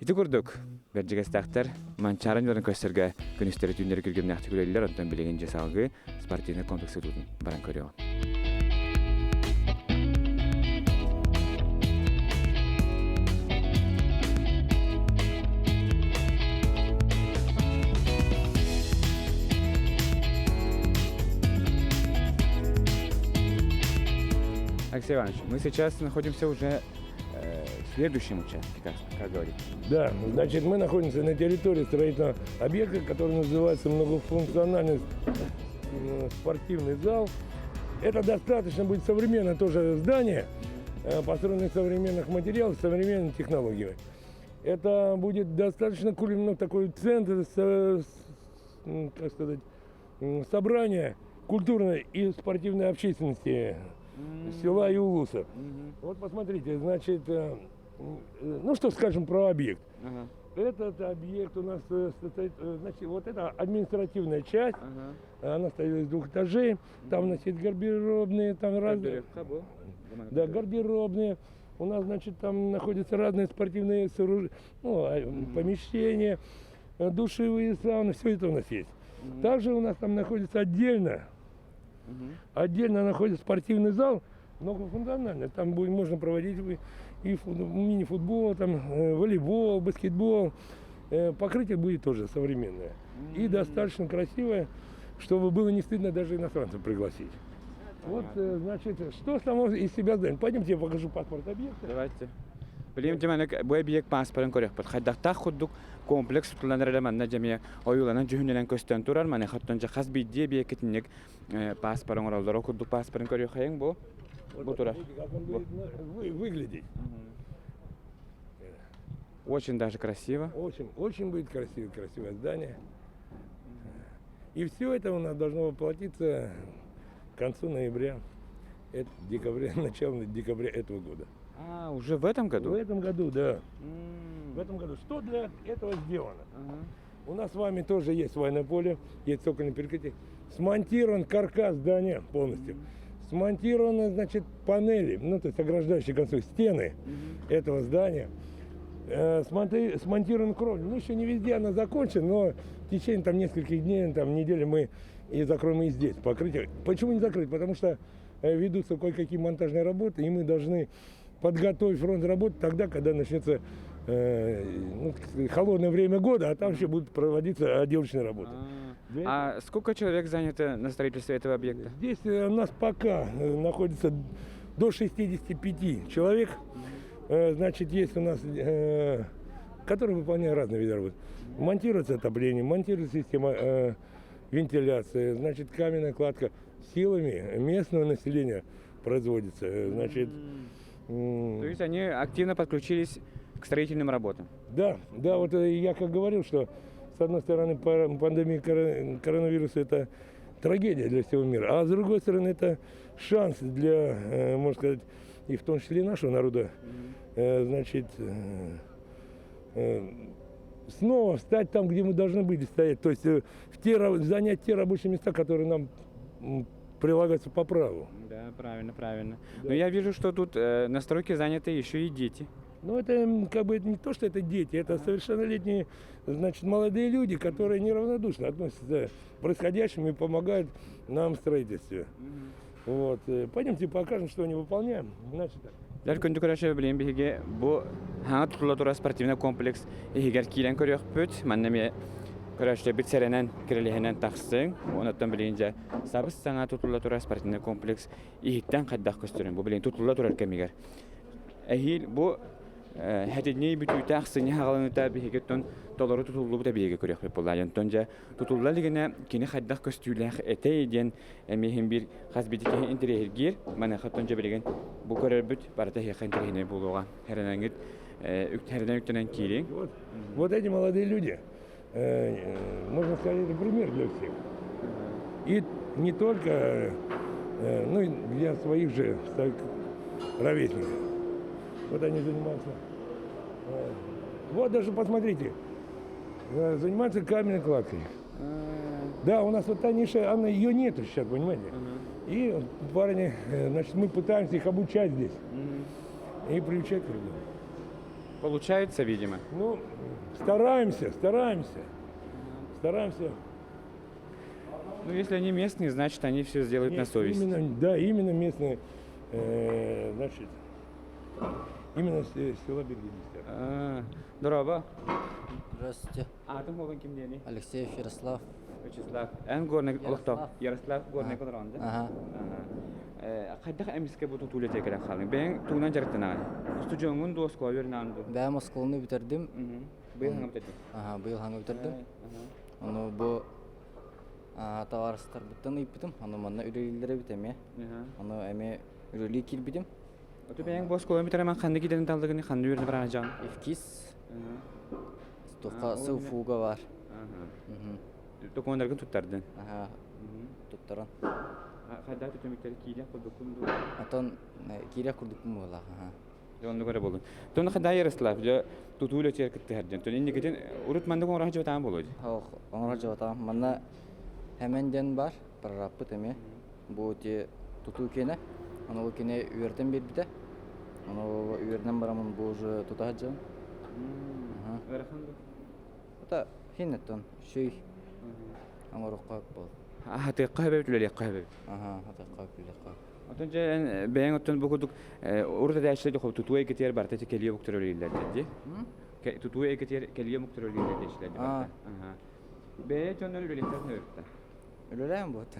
Ити курдук, Бэрдьигэстээхтэр Манчаары ньыларын көрсөргө күнүстэри түүннэри күргүөмнээхтик үлэлииллэр, онтон билигин дьэ салгыы спортивнай комплекс тутуутун баран көрүөҕүн. Алексей Иванович, мы сейчас находимся уже в следующем участке, как, как говорится. Да, значит, мы находимся на территории строительного объекта, который называется многофункциональный спортивный зал. Это достаточно будет современное тоже здание, построенное из современных материалов, современными технологиями. Это будет достаточно ну, такой центр, как сказать, собрание культурной и спортивной общественности села и улуса. Вот посмотрите, значит, ну что скажем про объект. Ага. Этот объект у нас состоит, значит, вот это административная часть, Ага. она состоит из двух этажей, там, значит, гардеробные, там разные, да, гардеробные. У нас, значит, там находятся разные спортивные сооружения, ну, помещения, душевые сауны, все это у нас есть. Также у нас там находится отдельно, отдельно находится спортивный зал, многофункциональный. Там будет, можно проводить и мини-футбол, там, волейбол, баскетбол. Покрытие будет тоже современное и достаточно красивое, чтобы было не стыдно даже иностранцев пригласить. Вот, значит, что само из себя здание. Пойдемте, я покажу паспорт объекта. Давайте. Билим дьэ бу эбийиэк пааспарын көрүөхпүт. Хайдахтаах курдук комплекс тутулан эрэ манна дьэмиэ ойууланан дьүһүнүнэн көстөн турар. Маны хоттон дьэ хас биирдии эбийиэккитинник пааспарын оҥороллоро курдук пааспарын көрүөххэйиҥ бу. Вот Бу турар. посмотрите, как он будет выглядеть. Очень даже красиво. Очень, очень будет красиво, красивое здание. И все это у нас должно воплотиться к концу ноября, это декабря, начало декабря этого года. А, уже в этом году? В этом году, да. М. В этом году. Что для этого сделано? Ага. У нас с вами тоже есть свайное поле, есть цокольное перекрытие. Смонтирован каркас здания полностью. Смонтированы, значит, панели, ну, то есть ограждающие конструкции, стены этого здания. Смонтирован кровля. Ну, еще не везде она закончена, но в течение там нескольких дней, там, недели мы и закроем и здесь покрытие. Почему не закрыть? Потому что ведутся кое-какие монтажные работы, и мы должны подготовить фронт работы тогда, когда начнется ну, так сказать, холодное время года, а там еще будут проводиться отделочные работы. А, а сколько человек занято на строительстве этого объекта? Здесь у нас пока находится до 65 человек. Значит, есть у нас, которые выполняют разные виды работ. Монтируется отопление, монтируется система вентиляции, значит, каменная кладка силами местного населения производится. Значит, То есть они активно подключились к строительным работам? Да, да, вот я как говорил, что с одной стороны пандемия коронавируса это трагедия для всего мира, а с другой стороны это шанс для, можно сказать, и в том числе нашего народа, значит, снова встать там, где мы должны были стоять, то есть занять те рабочие места, которые нам прилагаются по праву. Да, правильно, правильно. Да. Но я вижу, что тут на стройке заняты еще и дети. Ну, это как бы не то, что это дети, это совершеннолетние, значит, молодые люди, которые неравнодушно относятся к происходящему и помогают нам в строительстве. Вот. Пойдемте покажем, что они выполняем. Значит, так. Дәл күндү көрөөччүлэр билигин биһиги бу саҥа тутулла турар спортивный комплекс иһигэр киирэн көрүөхпүт. Манна эмиэ көрөөччүлэрбит сэрэнэн, кирилиһинэн тахсыҥ. Онуттан билигин дьэ сабыс саҥа тутулла турар спортивный комплекс иһиттэн хайдах көстөрүн бу билигин тутулла турар кэмигэр. Эһиил бу хэтиннии бүтүүтэ ахсынньы хаҕаланыыта биһиги оттон толору тутуллубут эбийиэги көрүөхпүт буолла. Онтон дьэ тутулла илигинэ кини хайдах көстүүлээх этэй диэн эмиэ иһин биир хас биирдии киһи интэриэһиргиир. Маныаха оттон дьэ билигин бу көрөрбүт барыта эһиэхэ интэриэһинэй буолуоҕа. Хэрэнэҥҥит хэрэнэн үктэнэн киириҥ. Вот, вот эти молодые люди, можно сказать, это пример для всех. И не только ну, и для своих же ровесников. Вот они занимаются. Вот даже посмотрите, занимаются каменной кладкой. Да, у нас вот та ниша, она, ее нету сейчас, понимаете? И парни, значит, мы пытаемся их обучать здесь и приучать к труду. Получается, видимо. Ну, стараемся, стараемся. Стараемся. Ну, если они местные, значит, они все сделают на Нет, совесть. Именно, да, именно местные, значит, именно с села Бергидистер. А, Дорообо. Здравствуйте. Аатыҥ суолуҥ ким диэний? Алексеев Ярослав. Вячеслав. Эн Горнай олохтоох. Ярослав. Ярослав Горнай олороҕун да? Ага. Хайдах эмискэ бу тутуу үлэтигэр кэлэн хааллыҥ? Бэйэҥ тугунан дьарыктанаҕын? Устудьуоҥҥун дуо, оскуола үөрэнэҕин дуо? Бэйэм оскуоланы бүтэрдим. Быйыл хаҥа бүтэрдим. Ага, быйыл хаҥа бүтэрдим. Ону бу табаарыстарбыттан ыйыппытым. Ону манна үлэлииллэр эбит эмиэ. Ону эмиэ үлэлии киирбитим. Оту бэйэҥ бу оскуоланы бүтэрэмэн ханна киирэн таллыгыный, ханна үөрэнэ бараҕын дьаҕын? ИФКИС. Туохха СУФУга бар. Докумуоннаргын туттардын? Аха, туттаран. Хайдах түмүктэри киириэх курдуккун дуу? Отон киириэх курдукпун буоллаах. Дьэ оннук эрэ буолун. Тон хайдах Ярослав, дьэ тутуу үлэтигэр кыттыһар диэн. Тон инникитин урут маннык оҥоро сылдьыбатаҕым буолуо дии. Ох, оҥоро сылдьыбатаҕым. Манна Хэмэн диэн баар, прорабпыт эмиэ. Бу ити тутуу киэнэ. Ону ол кини үөрэтэн биэрбитэ. Ону үөрэнэн бараммын бу уже тута сылдьабын. Ыарахан дуу? Это хин оттон үчүгэй оҥоруохха буол. Аһатыахха сөбөбүт, үлэлиэххэ сөбөбүт. Аха, атыахха үлэлиэххэ. Оттон дьэ эн бэйэҥ оттон бу курдук урут этээччилэр дьэ тутуу эйгэтигэр барыта кэлиэ омуктар үлэлииллэр дии. Тутуу эйгэтигэр кэлиэ омуктар үлэлииллэр диэччилэр дии барыта. Бэйэ дьоннор үлэлиэхтэрин өрүттэ. Үлэлээн буот.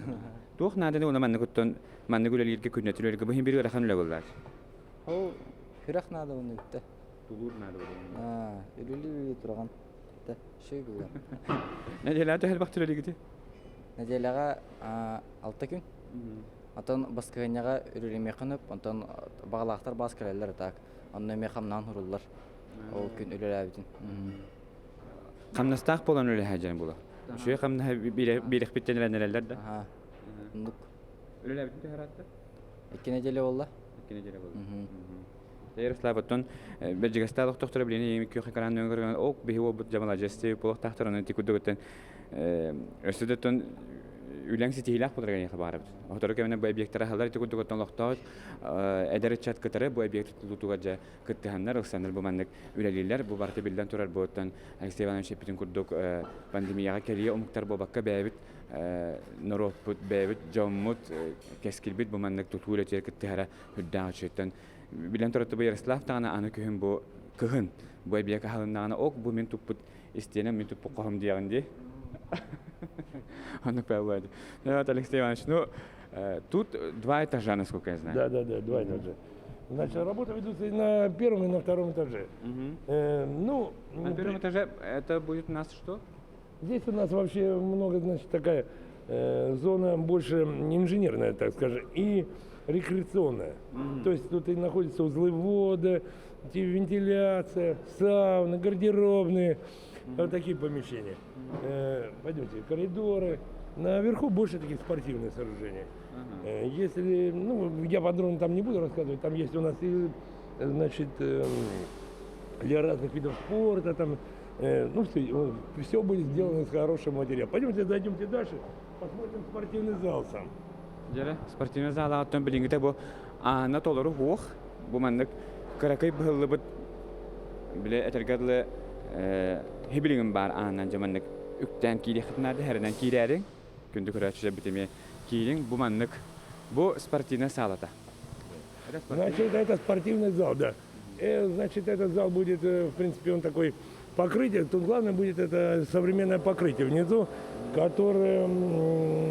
Туох нааданы уна маннык оттон маннык үлэлииргэ күннэтин үлэлииргэ бу иһин биир ыарахан үлэ буоллар. Ол хүрэх наада уну үттэ. Тулуур наада буолла. Үлэлии тураҕын. Үчүгэй буолла. Нэдиэлэҕэ төһө элбэх үлэлиигитий? Нэдиэлэҕэ 6 күн. Отон баскыһыанньаҕа үлэлиэмиэххин сөп, онтон баҕалаахтар баас кэлэллэр так. Онно эмиэ хамнаан суруллар. Ол күн үлэлээбитин. Хамнастаах буолан үлэлэһэ дьэн була. Үчүгэй хамнаһы биэрэхпиттэн эрэнэрэллэр да. Аха. Оннук. Үлэлээбитин төһө ыраатта? 2 нэдиэлэ буолла. 2 нэдиэлэ буолла. Ярослав, оттон Бэрдьигэстээх олохтоохторо билигин күөх экран нөҥүө көрөн ок биһи уолбут дьамаладьыас буолуохтаахтар онон ити курдук өссө да оттон үлэҥ ситиһиилээх буолар эйиэхэ баарабыт. Сотору кэминэн бу объектары аһаллар ити курдук оттон олохтоох эдэр ыччат кытары бу объект тутулуутугар дьэ кыттыһаннар, ылсаннар бу маннык үлэлииллэр. Бу барыта биллэн турар бу оттон Алексей Иванович эппитин курдук пандемияҕа кэлиэ омуктар буолбакка бэйэбит норуоппут, бэйэбит дьоммут, кэскилбит бу маннык тутуу үлэтигэр кыттыһара үрдээх үчүгэйтэн билэн турар бу Ярослав даҕаны аны күһүн бу кыһын бу эбийиэк аһылыннаҕына ок бу мин туппут истиэнэм мин туппут хоһум диэҕин дии оннук баалла вот Алексей Иванович ну тут два этажа насколько я знаю. Да, да, да, два этажа. Значит, работы ведутся и на первом, и на втором этаже. Ну, на первом этаже это будет у нас что? Здесь у нас вообще много, значит, такая зона больше инженерная, так скажем, и рекреационная. То есть тут и находятся узлы ввода, вентиляция, сауны, гардеробные, вот такие помещения. Пойдемте, коридоры. Наверху больше таких спортивные сооружения. Если, ну, я подробно там не буду рассказывать, там есть у нас и, значит, для разных видов спорта, там, ну, все, все будет сделано из хорошего материала. Пойдемте, зайдемте дальше, посмотрим спортивный зал сам. Дьэ, спортивный зал оттон билиҥҥитэ бу аана толору суох. Бу маннык кыракый быһыллыбыт били этэргэ дылы хибилигин баар аанан дьэ маннык үктээн киириэххитин наада хэрэнэн киирээриҥ. Күндү көрөөччүлэрбит эмиэ киириҥ. Бу маннык бу спортивная саалата. Значит, это спортивный зал, да. Значит, этот зал будет, в принципе, он такой покрытие. Тут главное будет это современное покрытие внизу, которое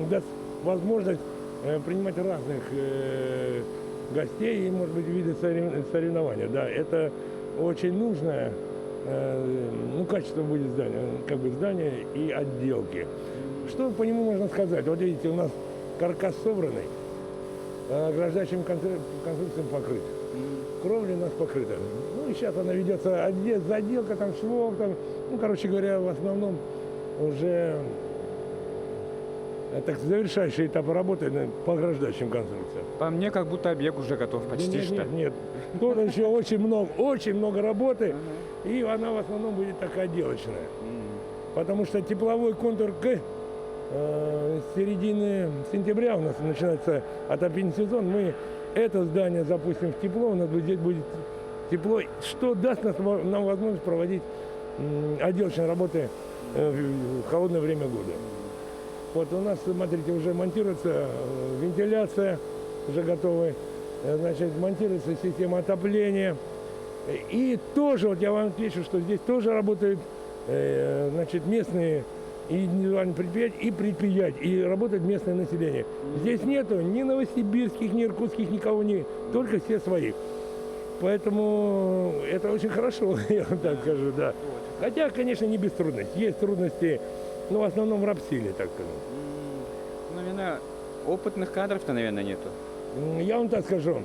даст возможность принимать разных гостей и, может быть, виды соревнования. Да, это очень нужное, ну, качество будет здания, как бы здания и отделки. Что по нему можно сказать? Вот видите, у нас каркас собранный, ограждающим конструкциям покрыт. Кровля у нас покрыта. Ну и сейчас она ведется, заделка, там швов, там, ну, короче говоря, в основном уже так завершающий этап работы по ограждающим конструкциям. По мне, как будто объект уже готов почти нет, что. Нет, нет. Тут еще очень много работы, и она в основном будет такая отделочная. Потому что тепловой контур к середины сентября у нас начинается отопительный сезон. Мы это здание запустим в тепло, у нас здесь будет тепло, что даст нам возможность проводить отделочные работы в холодное время года. Вот у нас, смотрите, уже монтируется вентиляция, уже готовы. Значит, монтируется система отопления. И тоже, вот я вам отвечу, что здесь тоже работают значит, местные и индивидуальные предприятия, и предприятия, и работает местное население. Здесь нету ни новосибирских, ни иркутских, никого не, только все свои. Поэтому это очень хорошо, я вам так скажу, да. Хотя, конечно, не без трудностей. Есть трудности, но в основном в рабсиле, так сказать. Наверное, опытных кадров-то, наверное, нету. Я вам так скажу.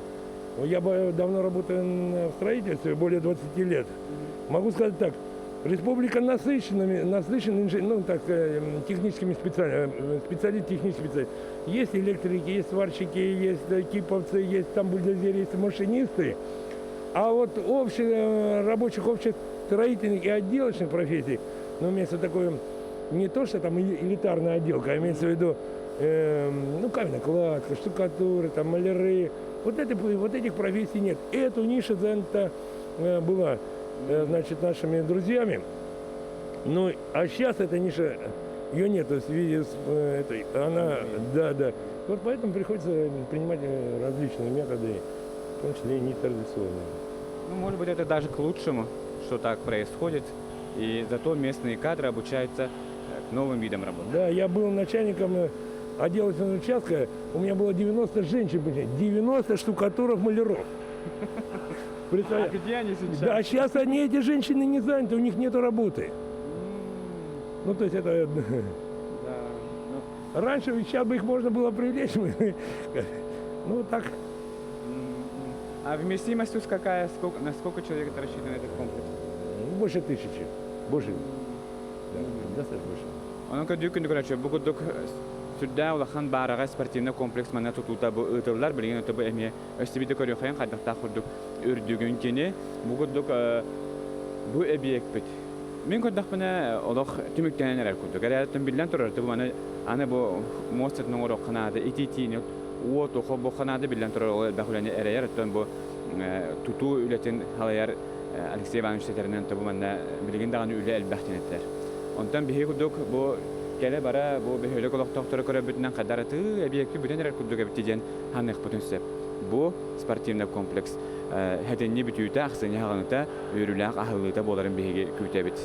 Я давно работаю в строительстве, более 20 лет. Могу сказать так, республика насыщена, насыщена ну, так сказать, техническими специальностями, специалисты технических специальностей. Есть электрики, есть сварщики, есть киповцы, есть там бульдозеры, есть машинисты. А вот общих, рабочих общих строительных и отделочных профессий, ну, имеется такое, не то, что там элитарная отделка, а имеется в виду, ну, каменная кладка, штукатуры, там, маляры. Вот, это, вот этих профессий нет. Эту нишу занята была, значит, нашими друзьями. Ну, а сейчас эта ниша, ее нет, то есть в виде этой, она, да, да. Вот поэтому приходится принимать различные методы, в том числе и нетрадиционные. Ну, может быть, это даже к лучшему, что так происходит. И зато местные кадры обучаются к новым видам работы. Да, я был начальником отдела участка, у меня было 90 женщин, 90 штукатуров-маляров. А где они сейчас? Да, сейчас они, эти женщины не заняты, у них нету работы. Ну, то есть это... Да, ну... Раньше, сейчас бы их можно было привлечь. Ну, так. А вместимость тут какая? Сколько, на сколько человек это рассчитан этот комплекс? Ну, больше 1000. Больше. Да, достаточно больше. Онон көрдүүр күндү бу курдук сүрдээх улахан баараҕай спортивный комплекс манна тутуута бу ыытыллар билигин бу эмиэ өссө биирдэ көрүөххэйиҥ хайдахтаах курдук үрдүгүн кини бу курдук бу эбийиэкпит мин көрдөхпүнэ олох түмүктэнэн эрэр курдук эрээттэн биллэн турар бу аны аны бу муостатын оҥоруохха наада итиитиини уоту холбуохха наада биллэн турар ол элбэх үлэни эрэйэр оттон бу тутуу үлэтин халайар Алексей Иванович этэринэн бу манна билигин даҕаны үлэ элбэх диэн этэр. Онтон биһиги курдук бу кэлэ-бара бу бөһүөлэк олохтоохторо көрөрбүтүнэн хадараты эбийиэкки бүтэн эрэр курдук эбит диэн ханыахпытын сөп. Бу спортивный комплекс хэтинни бүтүүтэ, ахсынньы хаҕаныта үөрүүлээх аһыллыыта буоларын биһиги күүтэбит.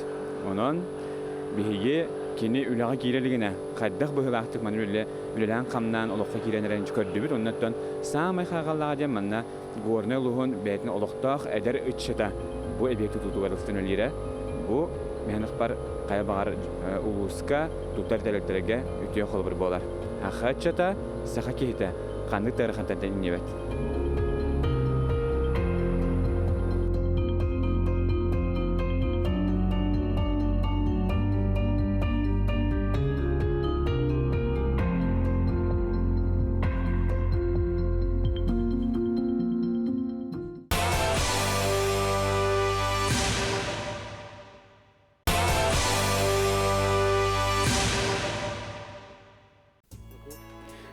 Онон биһиги кини үлэҕэ киирэ илигинэ хайдах быһыылаахтык маны үлэлээн-хамнаан олоххо киирэн эрэн көрдүбүт. Оннуттан саамай хайҕаллааҕа диэн манна Горнай улууһун бэйэтин олохтоох эдэр ыччата бу эбийиэк тутуутугар ылсан үлэлиирэ. Бу мэһэнэхпар хайа баҕар улууска тутар тэрилтэлэргэ үтүө холобур буолар. Саха ыччата, саха киһитэ ханнык да ыарахантан иҥнибэт.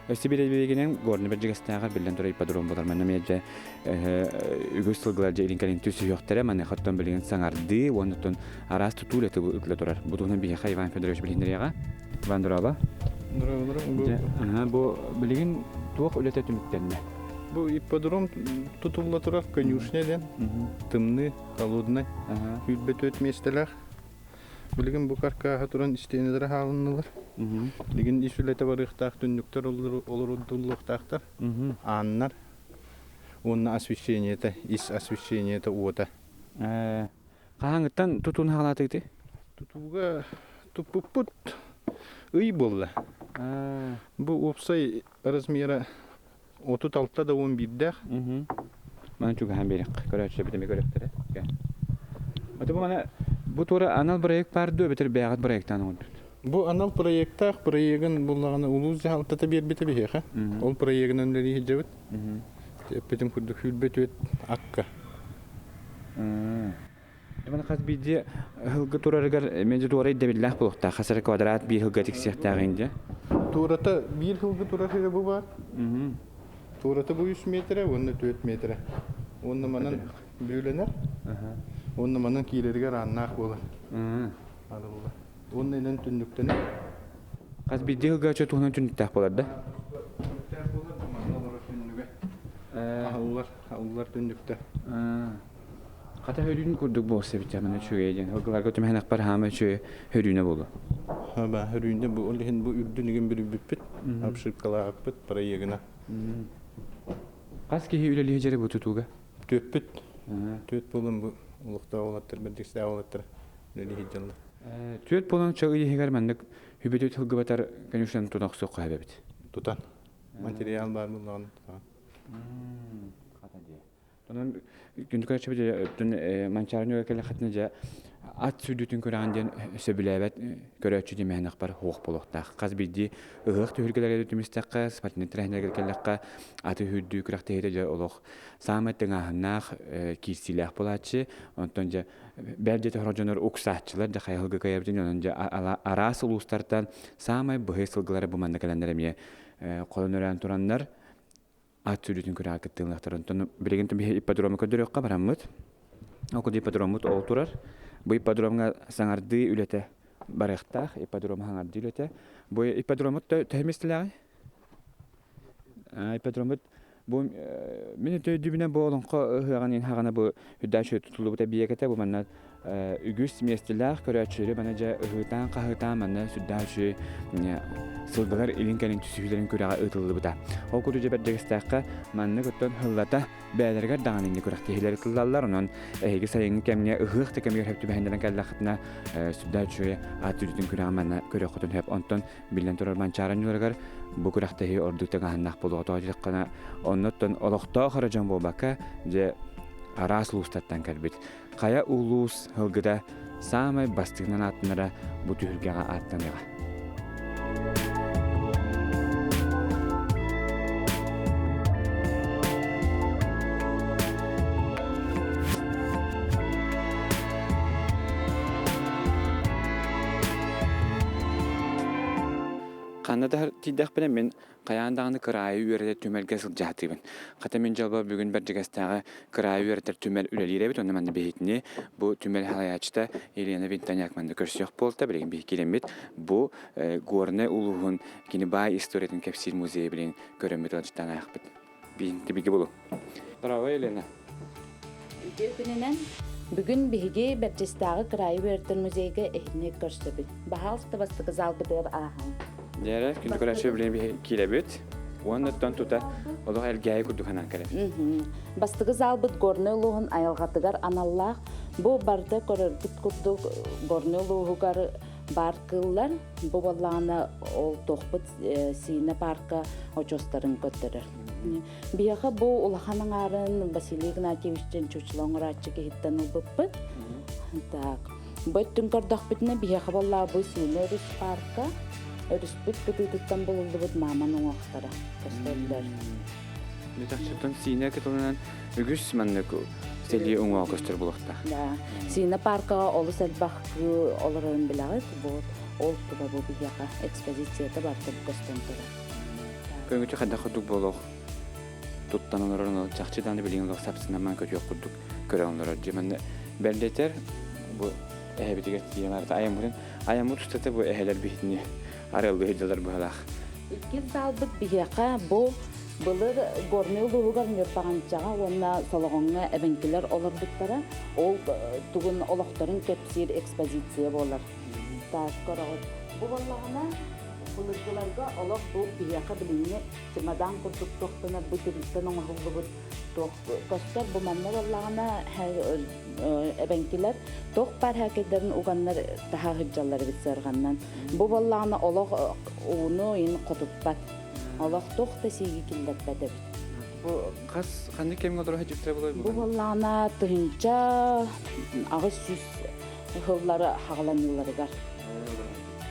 Өссө биир Горный Бэрдьигэстээҕэр биллэн турар ипподром буолар. Манна эмиэ дьэ үгүс сылгылар дьэ илин кэлин түсүһүөхтэрэ. Маныаха оттон билигин саҥардыы уонна оттон араас тутуу үлэтэ ыытыла турар. Бу туһунан биһиэхэ Иван Федорович билиһиннэриэҕэ. Иван дорообо. Дорообо. Бу билигин туох үлэтэ түмүктэннэ? Бу ипподром тутулла турар конюшня диэн. Тымныы, холодный. 24 миэстэлээх. Билигин бу каркааһа туран истиэнэлэрэ хаалыннылар. Билигин ис үлэтэ барыахтаах түннүктэр олорудуллуохтаахтар. Ааннар уонна освещениета, ис освещениета уота. Хаһааҥҥыттан тутууну хаалаатыгыт? Тутууга туппуппут ый буолла. Бу уопсай размера 36 да 11-дээх. Маны чугаһан биэриэх. Көрөөччүлэр эмиэ көрүөхтэрэ. Аты бу мана бу туора анал проект баар дуо эбэтэр бэйэҕит проектаан оҥордут? Бу анал проектаах проегын буллаҕына улуус дьаһалтата биэрбитэ биһиэхэ. Ол проегынан үлэлии сылдьабыт. Эппитим курдук сүүрбэ түөрт акка. Маны хас биирдии ыһылга турарыгар эмиэ туора ирдэбиллээх буолуохтаах. Хас эрэ квадрат биир ыһылга тиксиэхтээҕин дии. Туората биир ыһылга турар сирэ бу баар. Туората бу 3 метрэ уонна 4 метрэ. Уонна манан Бүөлэнэр. Уонна манан киирэригэр ааннаах буолар. Арыллар. Уонна инэн түннүктэнэр. Хас биирдии ыһылгааччы туһунан түннүктээх буолар да? Түннүктээх буолар, манна олорор түннүгэ. Аһыллар, аһыллар түннүктэ. Хата хөрүүн курдук буолса эбит маны үчүгэй диэн. Ылгыларга түмэһэнэхпэр хаама үчүгэй хөрүүнэ буолуо. Хаба хөрүүнэ бу ол иһин бу үрдүн игин бүрүйбүппүт, обшивкалаабыппыт проегына. Хас киһи үлэлиһи дьэри бу тутууга? Түөппүт. Түөт буолан бу олохтоох уолаттар, бэрдикстээх уолаттар үлэлиһи дьаллар. Түөт буолан ча ый иһигэр маннык хүбүтүт хылгыбатар конюшен тутан охсуохха эбит. Тутан. Материал баар буллаҕын тутан. Хата дии. Онон күндү көрөөччүбүт өттүн Манчаарынньыга кэлэххитинэ дьэ ат сүүрдүүтүн күрэҕин диэн сөбүлээбэт көрөөччү димэһинэхпэр суох буолуохтаах. Хас биирдии ыһыах түһүлгэлэргэ түмүстэххэ, спортивнай тэрээһиннэргэ кэллэххэ аты сүүрдүү күрэхтэһиитэ дьэ олох саамай тыҥааһыннаах киирсиилээх буолааччы. Онтон дьэ бэл дьэ сорох дьоннор уксааччылар дьэ хайа кыайабытын онон дьэ араас улуустартан саамай быһый сылгылары бу манна кэлэннэр эмиэ холон өрөөн тураннар ат сүүрүүтүн күрэҕэ кыттыылаахтар. Онтон билигин биһи ипподрому көрдөрүөххэ бараммыт. Ол курдук ипподроммут ол турар. Бу ипподромҥа саҥардыы үлэтэ барыахтаах. Ипподром саҥардыы үлэтэ. Бу ипподроммут төһө миэстэлээҕий? Ипподроммут бу мин өйдүүбүнэн бу олоҥхо ыһыаҕын иһин бу үрдээччи тутуллубут эбийиэк этэ. Бу манна үгүс миэстэлээх көрөөччүлэри маны дьэ ыһыытаан-хаһыытаан манна сүрдээх үчүгэй сылгылар илин-кэлин түсүһүүлэрин күрэҕэ ыытыллыбыта. Ол курдук дьэ Бэрдьигэстээххэ маннык оттон һыллата бэйэлэригэр даҕаны инники күрэхтэһиилэр ыытыллаллар. Онон эһиги сайыҥҥы кэмҥэ ыһыах да кэмигэр сөп түбэһиннэрэн кэллэххитинэ сүрдээх үчүгэй аат үрдүн күрэҕи манна көрүөххүтүн сөп. Онтон биллэн турар Манчаары ньуурагар бу күрэхтэһии ордук тыҥааһыннаах буолуоҕа тоҕо диэтэххинэ оннуттан олохтоох эрэ дьон буолбакка дьэ араас улуустартан кэлбит Хайа улуус һылгыта саамай бастыҥынан ааттанара бу түһүлгэҕэ ааттаныаҕа. Ханна да тиийдэхпинэ мин Хайаан даҕаны кыраайы үөрэтэр түмэлгэ сылдьаатыыбын. Хата мин дьолбор бүгүн Бэрдьигэстээҕи кыраайы үөрэтэр түмэл үлэлиир эбит. Онно манна биһитини бу түмэл салайааччыта Елена Винтоняк манна көрсүөх буолта. Билигин биһи киирэммит бу Горнай улууһун кини баай историятын кэпсиир музейы билигин көрөммүт ыалдьыттаан аахпыт. Биһинти биги булу. Здорово, Елена. Үтүө күнүнэн. Бүгүн биһиги Бэрдьистээҕи кыраайы үөрэтэр музейга эһигини көрсөбүт. Баһаалыста бастакы залбытыгар ааһыҥ. Дьэрэ, күндү көрөөччү билигин биһиги киирэбит. Уонна тута олох элгээйи курдук санаан кэлэбит. Бастакы залбыт Горнай улууһун айылҕатыгар аналлаах. Бу барыта көрөргүт курдук Горнай улууһугар баар кыыллар. Бу буоллаҕына ол туохпут Сиинэ парка очуостарын көрдөрөр. Биһиэхэ бу улахан аҥаарын Василий Игнатьевич диэн чучула оҥорооччу киһиттэн ылбыппыт. Так, бу өттүн көрдөхпүтүнэ биһиэхэ буоллаа бу Сиинэ өрүс парка өрүспүт кытыытыттан булуллубут мааман уҥуохтара көстөллөр. Чахчыттан Сиинэ кытылынан үгүс маннык сэлии уҥуоҕа көстөр буолуохтаах. Да. Сиинэ паркаҕа олус элбэх кыы олорорун билэҕит. Вот ол тула бу биһиэхэ экспозицията барыта көстөн турар. Көҥүтү хайдах курдук буолуох туттан олорор чахчы даҕаны билигин олох сапсынаман көтүөх курдук көрө олорор дьэ манна бэллэтэр бу эһэбитигэр тиийэн барыта айаммытын айаммыт устата бу эһэлэр биһитини арыаллыы сылдьаллар быһалаах. Иккис залбыт биһиэхэ бу былыр Горнай улууһугар Ньурбаҕанчаҕа уонна Солоҕоҥҥо эбэҥкилэр олорбуттара. Ол тугун олохторун кэпсиир экспозиция буолар. Так, көрөҕүт. Бу буоллаҕына былыргыларга олох бу биһиэхэ билиҥҥи чемодан курдук туохтанар бу тирииттэн оҥоһуллубут туох көстөр бу манна буоллаҕына эбэҥкилэр туох баар хээкэйдэрин уганнар таһа сылдьаллар эбит сыарҕаннан. Бу буоллаҕына олох ууну ин хотуппат. Олох туох да сииги киллэрбэт эбит. Бу хас ханнык кэмҥэ олоро сылдьыбыттара буолуой? Бу буоллаҕына 1800 сыллары хаҕаланыыларыгар.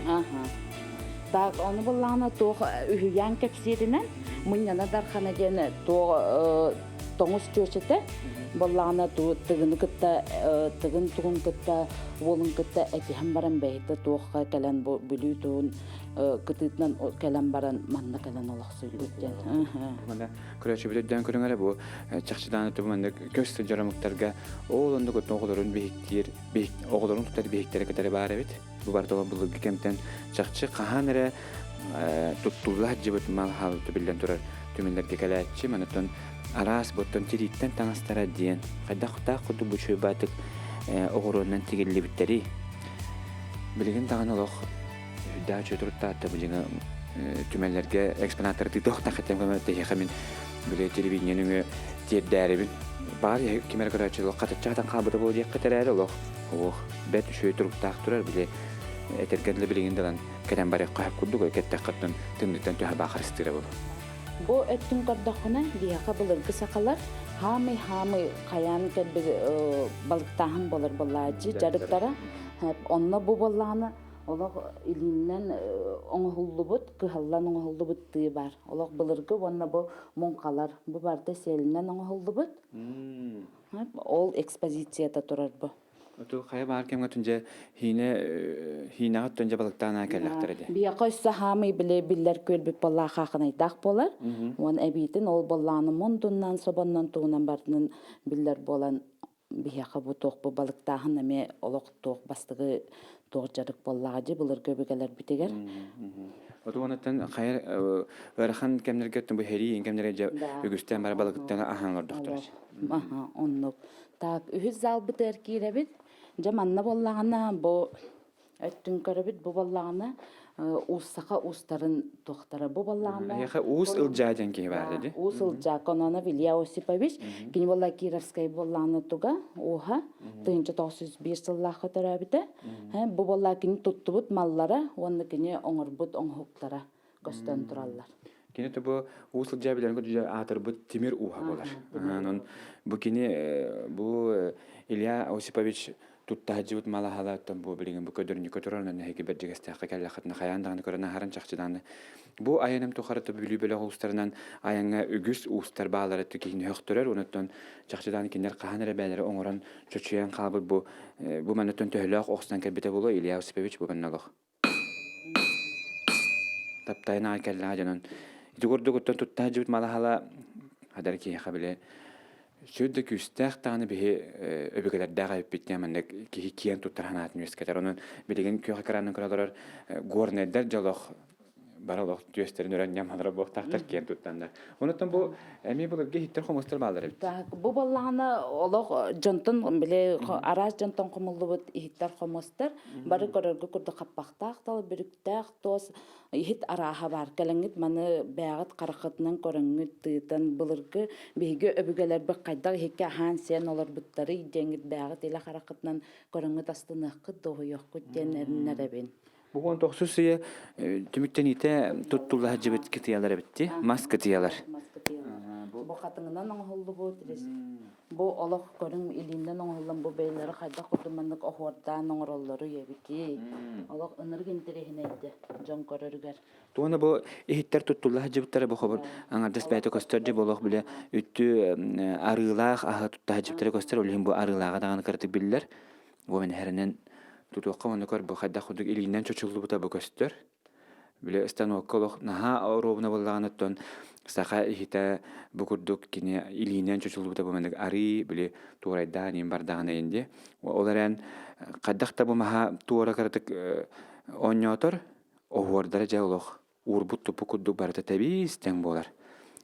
Аха. Так, ону буллаҕына туох үһүйээн кэпсииринэн Мунньана Дархана диэн туох тоҥус чүөчэтэ буоллаҕына тыгыны кытта тыгын тугун кытта уолун кытта этиһэн баран бэйэтэ туохха кэлэн бу Бүлүү туһун кытыытынан кэлэн баран манна кэлэн олохсуйбут диэн. Манна көрөөччүбүт өйдөөн көрүҥ эрэ бу чахчыдаан өттө манна көс сылдьар омуктарга ол оннук оҕолорун биһиктиир оҕолорун тутар биһиктэрэ кытары баар эбит. Бу барыта былыргы кэмтэн чахчы хаһан эрэ туттулла сылдьыбыт мал-хал биллэн турар түмэллэргэ кэлээччи манытын араас буттан тирииттэн таҥастара диэн хайдахтаах курдук бу чуйбаатык оҕуруоннан тигиллибиттэрий билигин даҕаны олох үрдээх үчүгэй туруктаатта билигин түмэллэргэ экспонаттары тыытыахтаах этим көмө мин били телевидение нөҥүө тиэрдээрибин баар ким эрэ көрөөччү олох хатыччаатан хаалбыта буолуо диэххэ эрээри олох олох бэрт үчүгэй туруктаах турар били этэргэ дылы билигин далан кэлэн барыахха сөп курдук кэттэххэ тымныттан төһө баахарыстыыра буолуо. Бу өттүн көрдөххүнэ, биһиэхэ былыргы сахалар хаамый-хаамый хайаан кэлбит балыктааһын буолар буоллааччы дьарыктара. Онно бу буоллаҕына олох илииннэн оҥоһуллубут, кыһаллан оҥоһуллубут тыы баар. Олох былыргы уонна бу муҥхалар, бу барыта сиэлинэн оҥоһуллубут. Ол экспозицията турар бу. Оту хайа баар кэмҥэ түнже хиинэ хиинэҕэ түнже балыктаан кэллэхтэрэ дии. Биһиэхэ өссө хаамый били биллэр күөлбүт буоллаа хаахынайдаах буолар. Уон эбиитин ол боллааны мундуннан, собоннон тугунан бардынан биллэр буолан биһиэхэ бу туох бу балыктааһын эмиэ олох туох бастакы туох дьарык буоллаҕа дии былыргы өбүгэлэрбитигэр. Оту уонуттан хайа ыарахан кэмнэргэ бу һэрии кэмнэргэ үгүстэн бары балыктан аһаан олордохтор. Аха, оннук. Так, үһүс залбытыгар киирэбит. Дьэ манна буоллаҕына бу өттүн көрөбүт бу буоллаҕына уус саха уустарын туохтара бу буоллаҕына Эһиэхэ Уус Ылдьаа диэн киһи баар дии. Уус Ылдьаа Кононов Илья Осипович кини буолла Кировскай буоллаҕына туга ууһа 1901 сыллаахха төрөөбүтэ. Бу буолла кини туттубут маллара уонна кини оҥорбут оҥоһуктара көстөн тураллар. Кини бу Уус Ылдьаа билэрин курдук аатырбыт тимир ууһа буолар. Онон бу кини бу Илья Осипович тутта сылдьыбыт малаһалааттан бу билигин бу көдөрүнньүккэ турар онон эһиги бэрдьигэстээххэ кэллэххитинэ хайаан даҕаны көрөн аһаран чахчы даҕаны бу айаным тухары Бүлүү бөлөх уустарынан айаҥҥа үгүс уустар баалара киһини сөхтөрөр онуттан чахчы даҕаны кинилэр хаһан эрэ бэйэлэрэ оҥорон чочуйан хаалбыт бу бу манныттан төһөлөөх охсон кэлбитэ буолуо Илья Осипович бу манна олох таптайын аҕай кэллэҕэ дьонун ити курдук оттон тутта сылдьыбыт малаһала хадар киһиэхэ били сүр да күүстээх даҕаны биһи өбүгэлэрдээх эбиппит диэн маннык киһи киэн туттар санаатын үөскэтэр. Онон билигин күөх экранын көрө олорор горнайдар дьолох бары олох түөстэрин өрөн ньамалара буолтаахтар киэн туттаннар. Онуттан бу эмиэ былыргы иһиттэр хомустар бааллар эбит. Так, бу буоллаҕына олох дьонтон били араас дьонтон хомуллубут иһиттэр хомустар бары көрөргө курдук хаппахтаах тал бүрүктээх туос иһит арааһа баар. Кэлэҥҥит маны бэйэҕит хараххытынан көрөҥҥүт тыытан былыргы биһиги өбүгэлэрбит хайдах иһиккэ аһаан-сиэн олорбуттарый диэҥҥит бэйэҕит илэ хараххытынан көрөҥҥүт астыныаххыт, дуоһуйуоххут диэн эрэнэрэбин. Бу 19 үйэ түмүктэниитэ туттулла сылдьыбыт кытыйалар эбитти. Мас кытыйалар. Мас кытыйалар. Бу хатыҥынан оҥоһуллубут Бу олох көрүҥ илииннэн оҥоһуллан бу бэйэлэрэ хайдах курдук маннык оһуордаан оҥороллоруй эбитий? Олох ынырык интэриэһинэйдэ дьон көрөрүгэр. Туона бу иһиттэр туттулла сылдьыбыттара бу хобур аҥардас бэйэтэ көстөр дьэ болох биле үттү арыылаах аһы тутта сылдьыбыттара көстөр ол иһин бу арыылааҕа даҕаны кыратык биллэр. Бу мен эрэнэн тутуохха уонна көр бу хайдах курдук илиинэн чочуллубута бу көстөр. Били станокка олох наһаа оруобуна буоллаҕына оттон саха иһитэ бу курдук кини илиинэн чочуллубута бу маннык арыы били туорайдаан иин бардаҕына инди. Ол эрэн хайдах да бу маһа туора кыратык оонньоотор оһуордара дьэ олох уурбут туппут курдук барыта тэбиис тэҥ буолар.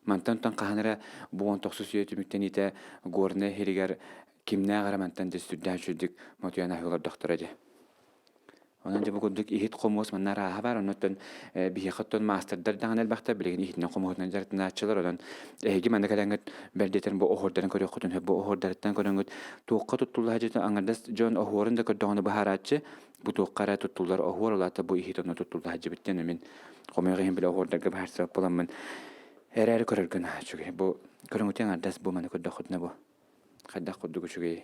Мантан оттон хаһан эрэ бу 19 үйэ түмүктэниитэ Горнай иһигэр кимнээх эрэ мантан дьэ сүрдээх үчүгдүк мотуйан аһыы олордохторо дии. Онон дьэ бу курдук иһит-хомуос манна арааһа баар. Оннуттан биһиэхэ оттон маастардар даҕаны элбэхтэр. Билигин иһитинэн хомуоһунан дьарыктанааччылар. Онон эһиги манна кэлэҥҥит бэрдиэтэн бу оһуордарын көрүөххүтүн сөп. Бу оһуордарыттан көрөҥҥүт туохха туттулла сылдьыбытын аҥардас дьон оһуорун да көрдөҕүнэ быһаарааччы. Бу туохха эрэ туттуллар оһуор, ол аата бу иһит онно туттулла сылдьыбыт диэн мин хомойуох иһин били оһуордарга быһаарсыбат буоламмын эрээри көрөргө наһаа үчүгэй. Бу көрөҥҥүтүн аҥардас бу маны көрдөххүтүнэ бу хайдах курдук үчүгэй.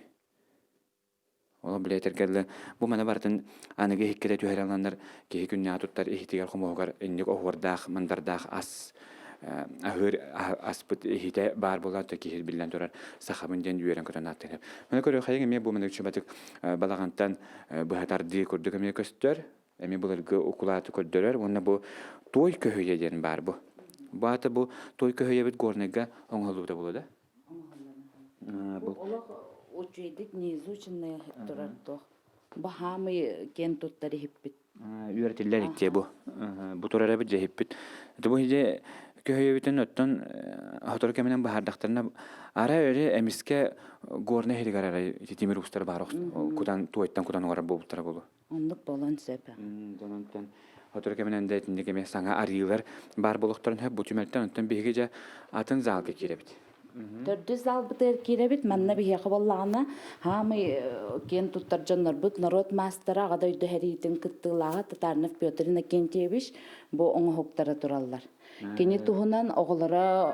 Ол билэтэргэ дылы бу маны барытын аныгы иһиккэ да түһэрэн ыланнар киһи күннээҕи туттар иһитигэр хомуһугар инник оһуордаах, мандардаах ас аһыыр аспыт иһитэ баар буолаат да киһи биллэн турар сахабын диэн үөрэн көтөн ааттыыр. Маны көрүөххэйиҥ эмиэ бу маннык чубатык балаҕантан быһа тардыы курдук эмиэ көстөр. Эмиэ былыргы укулааты көрдөрөр уонна бу туой көһүйэ диэн баар бу. Бу аата бу туой көһүйэбит Горнайга оҥоһуллубута буолуо да? Бу олох үчүгэйдик не изученный турар туох. Бу хаамый киэн туттар иһиппит. Үөрэтиллэр иккиэ бу. Бу турар эбит дьэһиппит. Бу иһи көһүйэбитин оттон сотору кэминэн баһаардахтарына ара өрө эмискэ горнай иһигэр арай ити тимир устар баар кутан туойтан кутан оҥорор буолбуттара буолуо. Оннук буолуон сөп. Дьон сотору кэминэн да итинник эмиэ саҥа арыылар баар буолуохтарын сөп. Бу түмэлтэн оттон биһиги дьэ атын залга киирэбит. Төрдүс залбытыгар киирэбит. Манна биһиэхэ буоллаҕына, хаамый киэн туттар дьоннорбут норуот маастара Аҕа дойду сэриитин кыттыылааҕа Татаринов Петр Иннокентьевич бу оҥоһуктара тураллар. Кини туһунан оҕолоро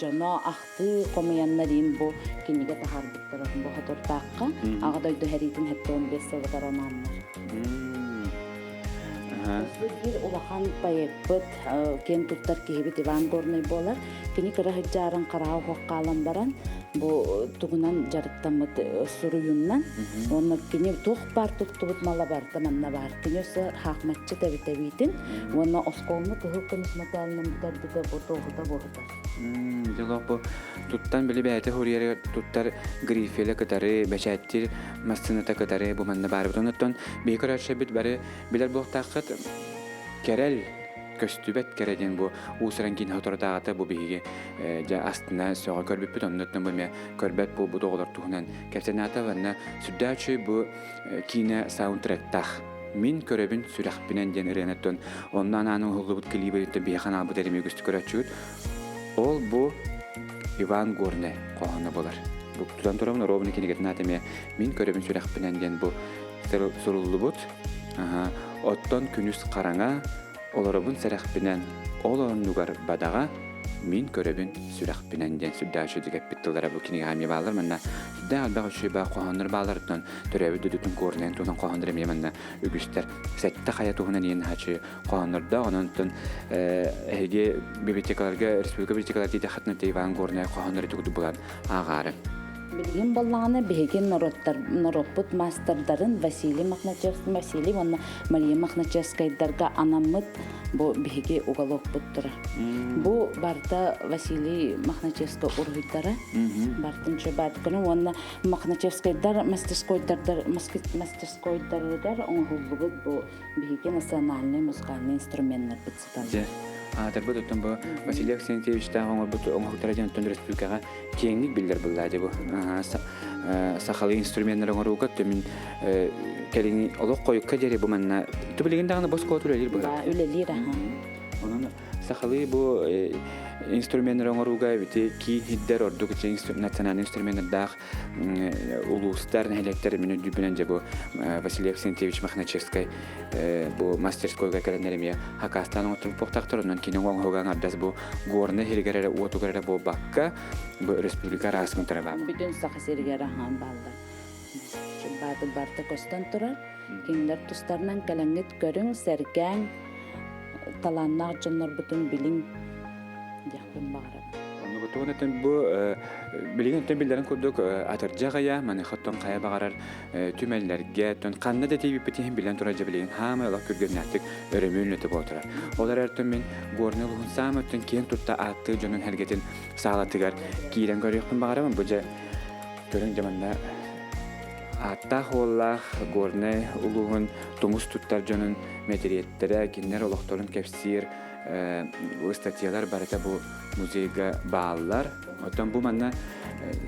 дьоно ахтыы хомуйаннар иин бу кинигэ таһаарбыттара бу Хотурдаахха Аҕа дойду сэриитин 75 сылыгар анааннар. Биир улахан поэппыт, киэн туттар киһибит Иван Горнай буолар. Кини кыра сыдьаарын хараҕа уһуох хаалан баран, бу тугунан дьарыктаммыт суруйуннан, уонна кини туох баар туттубут мала барыта манна баар. Кини өссө хаахматчыт эбит эбиитин, уонна оскуоланы кыһыл көмүс мэтээлинэн бүтэрбитэ бу туоһута буоһута. Дьолоох бу туттан били бэйэтэ хуруйары туттар грифеле кытары, бэчээттиир массыыната кытары бу манна баарбыт. Онуттан биһи көрөөччүбүт бары билэр буолтааххыт кэрэл көстүбэт кэрэ диэн бу уус-уран киин соторутааҕыта бу биһиги дьэ астына сөҕө көрбүппүт оннуттан бу эмиэ көрбөт буолбут оҕолор туһунан кэпсэнаата уонна сүрдээх үчүгэй бу киинэ саундтректаах мин көрөбүн сүрэхпинэн диэн ырыанаттан онно анаан уһуллубут клибэриттэн биһиэхэ анаабыт эрими үгүстүк көрөөччүгүт ол бу Иван Горнай хоһооно буолар. Бу тутан турабын оруобуна кинигэтин аата эмиэ мин көрөбүн сүрэхпинэн диэн бу суруллубут. Оттон күнүс хараҥа, олоробун сэрэхпинэн, ол оннугар бадаҕа, мин көрөбүн сүрэхпинэн диэн сүрдээх үчүгэй эппит тыллара бу кинигэҕэ эмиэ бааллар. Манна сүрдээх элбэх үчүгэй баар хоһооннор баалларыттан төрөөбүт дойдутун куорунайын туһунан хоһооннор эмиэ манна үгүстэр. Сэттэ хайа туһунан иэн хаачы хоһооннордоох. Онон эһиги библиотекаларга, республика библиотекалар диэтэххитинэ Иван Горнай хоһооннору ити булан ааҕаары. Билигин буоллаҕына биһиги норуоттар норуоппут маастардарын Василий Мохначевский Василий уонна Мария Мохначевскайдарга анаммыт бу биһиги уголокпут турар. Бу барыта Василий Мохначевскай уруһуйдара бартын чөбатканы уонна Мохначевскайдар мастерскойдардар мастерскойдарыгар оҥоһуллубут бу биһиги национальнай музыкальнай инструменнарбыт сыталлар. Аатырбыт оттон бу Василий Аксентьевичтаах оҥорбут оҥоһуктара диэн оттон республикаҕа киэҥник биллэр быллаа дии бу. Сахалыы инструменнары оҥорууга түмүн кэлиҥи олох хойукка диэри бу манна тубилигин даҕаны босхо үлэлиир быһа. Үлэлиир аха. Онон сахалыы бу инструменнары оҥорууга бити киин хиддер ордук национальный инструменнардаах улуустар, нэһилиэктэр мин өйдүүбүнэн дьэ бу Василий Авксентьевич Мохначевскай бу мастерскойга кэлэннэр эмиэ хакаастаан оҥотторбуттахтар онон кини оҥоһуга аҥардас бу горнай сиригэр эрэ уотугар эрэ буолбакка бу республика араас мунтара баар. Бүтүн Саха сиригэр аһаан бааллар. Бааты барыта көстөн турар. Кинилэр тустарынан кэлэҥҥит көрүҥ, сэргээҥ, талааннаах дьоннорбутун билиҥ диэхпин баҕарабын. Оннугутугун этэн бу билигин өттөн биллэрин курдук атырдьах ыйа маныха оттон хайа баҕарар түмэллэргэ оттон ханна да тиийбиппит иһин билэн турар дьэ билигин хаамай олох күргүөмнээхтик өрөмүөн үлэтэ буола турар. Ол эрэр мин Горнай улууһун саамай өттүн киэн тутта ааттыы дьонун сэргэтин саалатыгар киирэн көрүөхпүн баҕарабын. Бу дьэ көрүҥ дьэ манна ааттаах уоллаах Горнай улууһун тумус туттар дьонун мэтириэттэрэ, кинилэр олохторун кэпсиир ыстатыйалар барыта бу музейга бааллар. Оттон бу манна